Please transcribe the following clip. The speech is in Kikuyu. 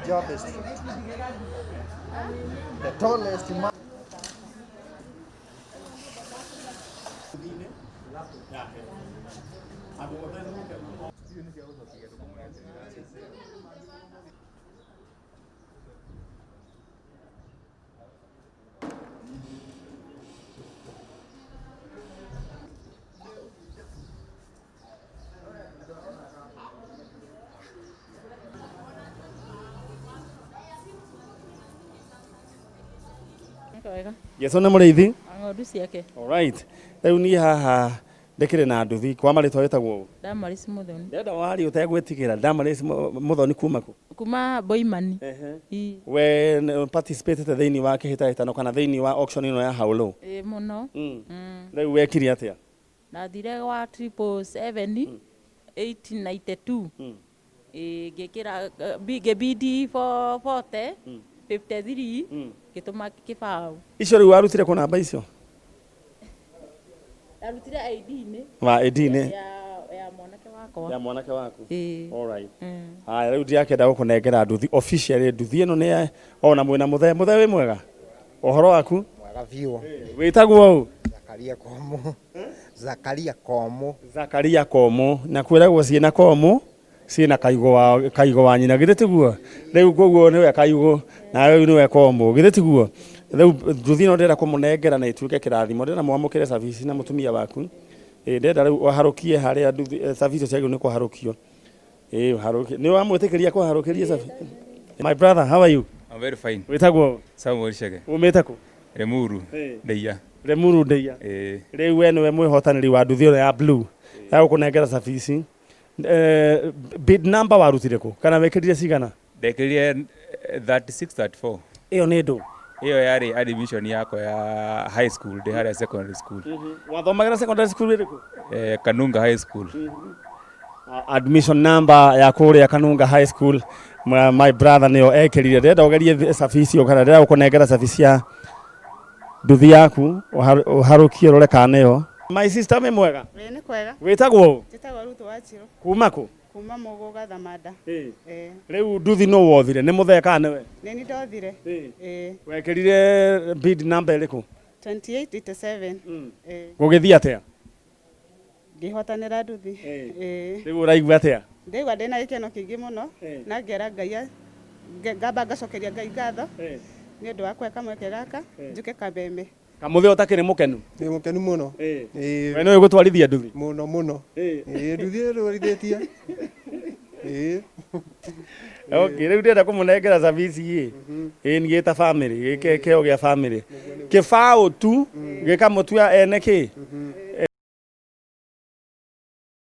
Kijabe Street. The tallest man. Wega. Jesu nĩ mũrĩithi. Ng'ondu ciake. Alright. Rĩu niĩ haha ndĩkĩrĩ na nduthi kwa marĩtwa wĩtagwo ũ? Damaris Muthoni. Ndĩrenda warie ũtegwĩtigĩra. Damaris Muthoni kuma kũ? Kuma Boimani. Ii. We participatete thĩinĩ wa kĩhĩtahĩtano kana thĩinĩ wa auction ĩno ya How Low? Ĩ mũno. Rĩu wekire atĩa? Ndathire gwa 777 892. Ĩ ngĩkĩra ngĩbidi 40 53 ngĩtũma kĩbaũ. Icio rĩu warutire kũ namba icio? Ndarutire ID-inĩ Wa ID-inĩ ya mwanake wakwa. Ya mwanake waku. Ĩ. Alright. Haya rĩu ndirakĩenda gũkũnengera nduthi officially. Nduthi ĩno nĩ ona mwĩna mũthee. Mũthee, wĩ mwega? Ũhoro waku? Mwega biũ. Wĩtagwo ũ? Zakaria Komo. Zakaria Komo. Zakaria Komo. Na kwĩragwo ciĩna Komo ciĩna kaigo wa kaigo wa nyina, githĩ tiguo? Rĩu koguo nĩwe kaigo na rĩu nĩwe Komo, githĩ tiguo? Rĩu nduthi ĩno ndĩrenda kũmũnengera na ĩtuĩke kĩrathimo. Ndĩrenda mwamũkĩre cabici na mũtumia waku. Ĩ ndĩrenda rĩu ũharũkie harĩa nduthi cabici icio ciagĩrĩirwo nĩ kũharũkio. Ĩ ũharũkie, nĩ wamwĩtĩkĩria kũharũkĩria cabi? My brother, how are you? I'm very fine. Wĩtagwo ũ? Samuel Chege. Umĩte kũ? Lemuru. Ndeia. Lemuru Ndeia. Eh. Rĩu we nĩwe mwĩhotanĩri wa nduthi ĩno ya blue ya gũkũnengera cabici. Bid number warutire kũ kana wĩkĩrire cigana? Ndekĩrire 36 34. Ĩyo nĩ ndũ? Ĩyo yarĩ admission yakwa ya high school, ndĩ harĩa secondary school. Wathomagĩra secondary school ĩrĩkũ? Kanunga High School. Admission number ya kũrĩa Kanunga High School, my brother nĩyo ekĩrire. Ndĩrenda ũgerie cabi icio kana ndĩrenda gũkũnengera cabi cia nduthi yaku ũharũkie ũrore kana nĩyo. My sister, wĩ mwega? Ĩĩ, nĩ kwega. Wĩtagwo ũ? Njĩtagwo Ruth Wanjirũ. Kuma kũ? Kuma Mũgũga Thamanda. Ĩĩ. Rĩu nduthi nũ wothire, nĩ mũthee kana nĩwe? Nĩ niĩ ndothire. Ĩĩ. Wekĩrire bid number ĩrĩkũ? 2887. Ĩĩ. Gũgĩthiĩ atĩa? Ngĩhotanĩra nduthi. Ĩĩ. Rĩu ũraigua atĩa? Ndĩigua ndĩna gĩkeno kĩingĩ mũno na ngera Ngai ngamba ngacokeria Ngai ngatho nĩ ũndũ wa kũhe kamweke gaka njuke Kameme. Kamũthĩ ũtakĩrĩ mũkenu? Ndĩ mũkenu mũno. Ĩĩ. We nĩwe ũgũtwarithia nduthi? Mũno mũno. Ĩĩ, nduthi ĩrwarithĩtie. Ĩĩ. Okay, rĩu ndĩrenda kũmũnengera cabici ĩ. Ĩ nĩ gĩta family, gĩkĩ kĩo gĩa family. Kĩbaũ tu gĩkamũtua ene kĩ?